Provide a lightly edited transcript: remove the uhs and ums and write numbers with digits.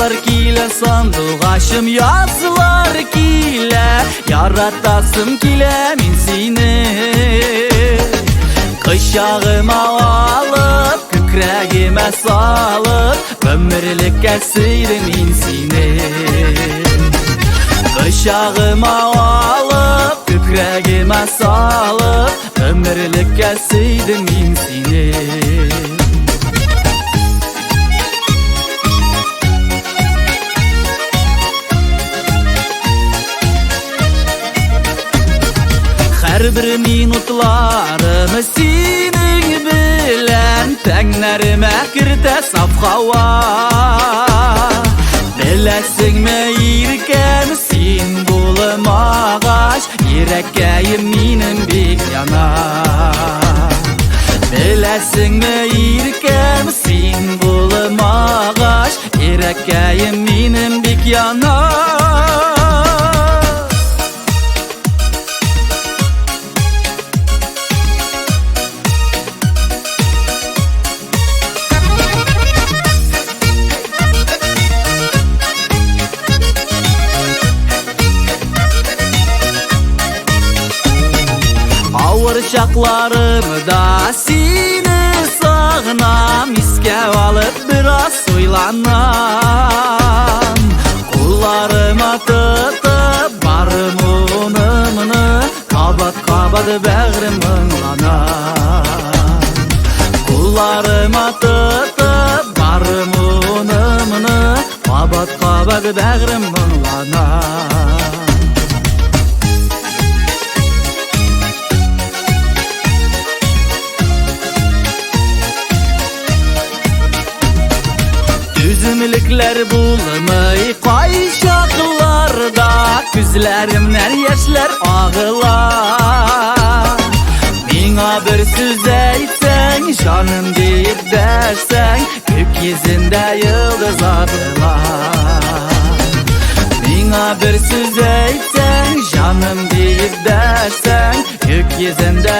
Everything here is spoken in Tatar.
Язлар килә, сандугачым, язлар килә, яратасым килә мин сине. Кочагыма алып, күкрәгемә салып, гомерлеккә сөйдем мин сине. Кочагыма алып, күкрәгемә салып, гомерлеккә сөйдем мин сине. Һәрбер минутларым синең белән тәннәремә кертә саф һава. Беләсеңме, иркәм, син булмагач, йөрәккәем минем бик яна. Беләсеңме, иркәм, син булмагач, йөрәккәем минем бик яна. Авыр чакларымда сине сагынам, искә алып бераз уйланам. Кулларыма тотып гармунымны, кабат-кабат бәгърем моңлана. Кулларыма тотып гармунымны, кабат-кабат бәгърем моңлана. Түземлекләр булмый кайчакларда, күзләремнән яшьләр агыла. Миңа бер сүз әйтсәң, җаным диеп дәшсәң, күк йөзендә йолдыз атыла. Миңа бер сүз әйтсәң, җаным диеп дәшсәң, күк йөзендә